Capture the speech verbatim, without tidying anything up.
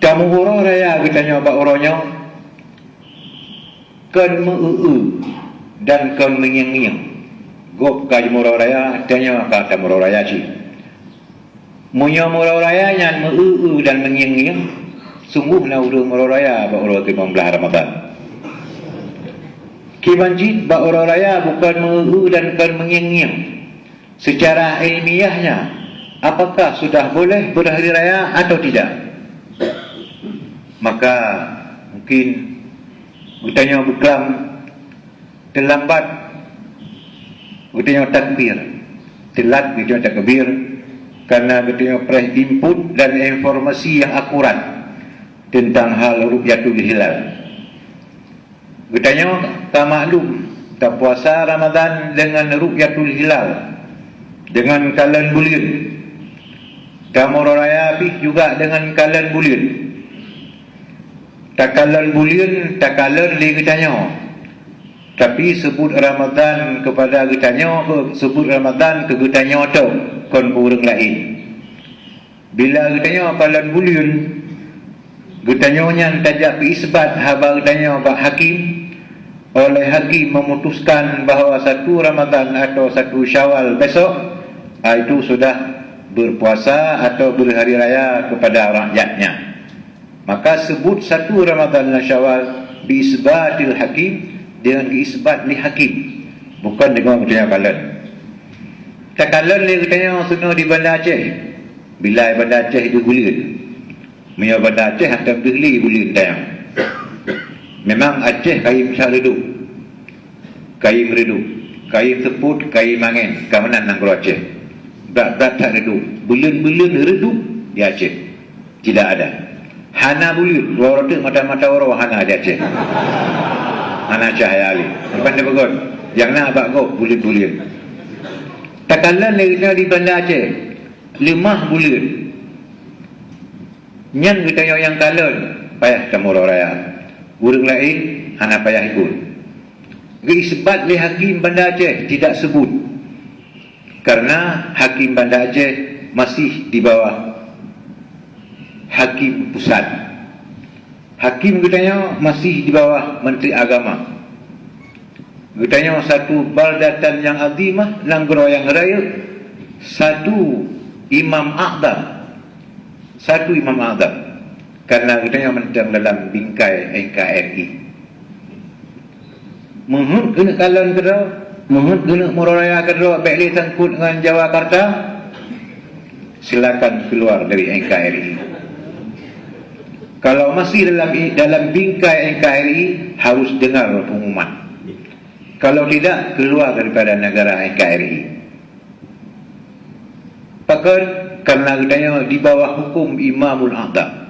Tameuuroe raya geutanyoe bak uroe nyoe kon meu-eu-eu dan kon meungieng-ngieng. Gob ka jimeuuroe raya, tanyoe ka tameuuroe raya cit. Meunyoe meuuroe raya nyan meu-eu-eu dan meungieng-ngieng, sunggoh na ureuëng meuuroe raya bak uroe keulima blaih Ramadhan. Kiban cit bak uroe raya bukon meu-eu-eu dan kon meungieng-ngieng. Secara ilmiahnya, apakah sudah boleh berhari raya atau tidak? Maka mungkin geutanyoe beuklam teulambat geutanyoe takbir, teulat geutanyoe takbir karena geutanyoe preh input dan informasi yang akurat tentang hal ru'yatul hilal. Geutanyoe ka maklum, tapuasa Ramadan deungon ru'yatul hilal, deungon kalon buleuen. Tameuuroe raya pih juga deungon kalon buleuen. Takalon buleuen, takalon lé geutanyoe. Tapi seubut Ramadan keupada geutanyoe, seubut Ramadan keu geutanyoe tok, kon keu ureuëng laén. Bila geutanyoe kalon buleuen, geutanyoe nyan tajak peuisbat haba geutanyoe bak hakim, oleh hakim memutuskan bahwa satu Ramadan atau satu Syawal besok, ah, itu sudah berpuasa atau berhari raya kepada rakyatnya. Maka seubut satu Ramadan dan Syawal biisbatil hakim, deungon geuisbat lé hakim, bukon deungon geutanyoe kalon. Takalon lé geutanyoe seunoe di Banda Aceh. Bila Banda Aceh di buleuen. Meunyoe Banda Aceh hana deuh lé buleuen tanyoe. Memang Aceh kayém that redup. Kayém redup, kayém seupôt, kayém angén, ka meunan nanggroe Aceh. Brat-brat that redup, buleuen-buleuen redup di Aceh. Tidak ada. Hana buleuen, dua uroe teuk mata-mata uroe hana di Aceh. Hana cahya lé. Bukan dipeugöt. Nyang na bak gob buleuen-buleuen. Takalon lé geutanyoe di Banda Aceh, leumah buleuen. Nyan geutanyoe nyang kalon payah tameuuroe raya. Ureuëng laén hana payah ikot. Geuisbat lé hakim Banda Aceh tidak seubut. Karena hakim Banda Aceh masih di bawah hakim pusat. Hakim geutanyoe masih di bawah Menteri Agama. Geutanyoe satu baldatan nyang azimah, nanggroe nyang rayeuk, satu imam a'zam. Satu imam a'zam. Karena geutanyoe mantong dalam bingkai N K R I. Meuheuet keuneuk kalon keudroe, meuheuet keuneuk meuuroe raya keudroe, bék lé sangkot ngon Jawakarta, silakan keluar dari N K R I. Kalau masih dalam, dalam bingkai N K R I, harus dengar pengumuman. Kalau tidak, keluar daripada negara N K R I. Pakon? Karena geutanyoe di bawah hukum Imamul A'zam.